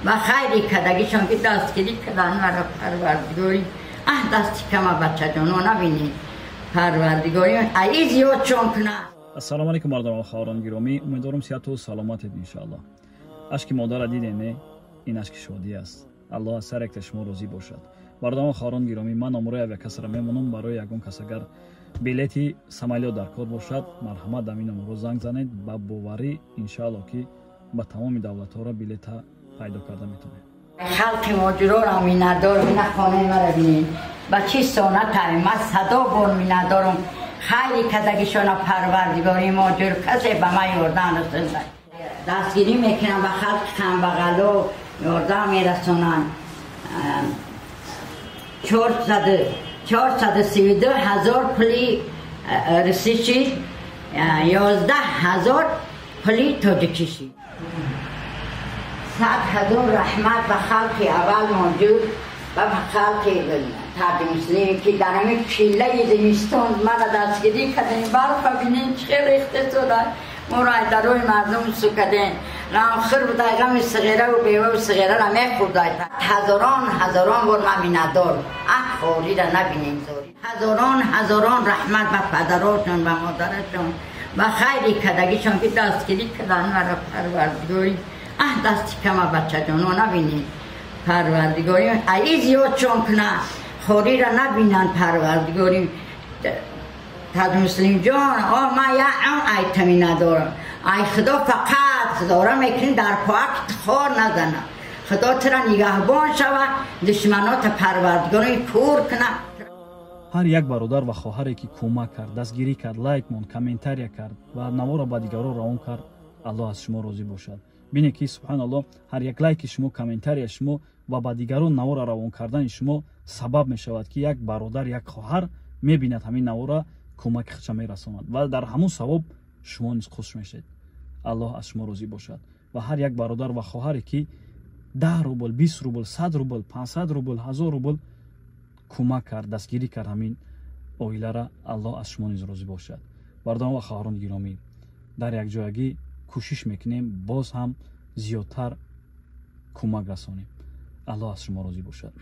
Ба хайри кардагишон ки дастгирӣ карданд маро, Парвардигорӣ, аҳ, дасти кама бачаҷоно набинед, Парвардигорӣ аи зиёдшон кунад. Ассалому алайкум, бародарон, хоҳарон гиромӣ, умедворам, сиҳату саломатед, иншоаллоҳ. Ашки модарра дидем, не? Ин ашки шодӣ аст. Аллоҳ аз ҳар якта шумо розӣ бошад. Бародарон, хоҳарон гиромӣ, ман номерои авиакассара мемонам. Барои ягон кас агар билети самолёт дар кор бошад, марҳамат, дар ин номерро занг занед. Ба боварӣ, иншоаллоҳ, ки ба тамоми давлатҳоро билета пайдо карда метавонед. Халқи моҷироро миннатдорам. Ина хонаи мара бинед, ба чӣ сонатай. Ман садо бор миннатдорам хайри кардагишона, Парвардигори. Моҷир касе ба ман ёрдам расонда, дастгирӣ мекунам, ба халқи камбағало ёрдам мерасонанд. 432 000 пули русӣ шид, 11 000 пули тоҷикӣ шид. 100 000 раҳмат ба халқи аввал моҷуд ва ба халқи тарди муслим, ки дар ҳамин чиллаи зимистон мара дастгирӣ кардем. Барфа бинен, чӣ рехта шуда, моро аз дарои мардум су кардем. Ғамхӯр будай, ғами сиғираву беваву сиғирара мехӯрдай. Ҳазорон ҳазорон бор ман миннатдор. Аҳ, хорира набинем, зорӣ. Ҳазорон ҳазорон раҳмат ба падарошон, ба модарашон, ба хайри кардагишон ки дастгирӣ карданд маро, Парвардигорӣ, аҳ, дасти кама бачаҷоно набинед, Парвардигорӣ аи зиёдшон кунад, хорира набинанд, Парвардигорӣ. Таҷмуслимҷон, о, ман як он айтами надорам. Ай Худо фақат худора мекунӣ, дар поак хор назана. Худо тура нигаҳбон шава, душманота Парвардигорӣ кур куна. Ҳар як бародар ва хоҳаре ки кӯмак кард, дастгирӣ кард, лайк монд, комментария кард ва наворо ба дигарон равон кард, Аллоҳ аз шумо розӣ бошад. Бинед ки, субҳаналлоҳ, ҳар як лайки шумо, комментария шумо ва ба дигарон навора равон кардани шумо сабаб мешавад, ки як бародар, як хоҳар мебинад ҳамин навора, кӯмаки худша мерасонад ва дар ҳамун савоб шумо низ хуш мешед. Аллоҳ аз шумо розӣ бошад. Ва ҳар як бародар ва хоҳаре ки 10 рубл, 20 рубл, 100 рубл, 500 рубл, 1000 рубл кӯмак кард, дастгирӣ кард ҳамин оилара, Аллоҳ аз шумо низ розӣ бошад. Бародарон ва хоҳарони гиромӣ, дар якҷоягӣ кӯшиш мекунем, боз ҳам зиёдтар кӯмак расонем. Аллоҳ аз шумо розӣ бошад.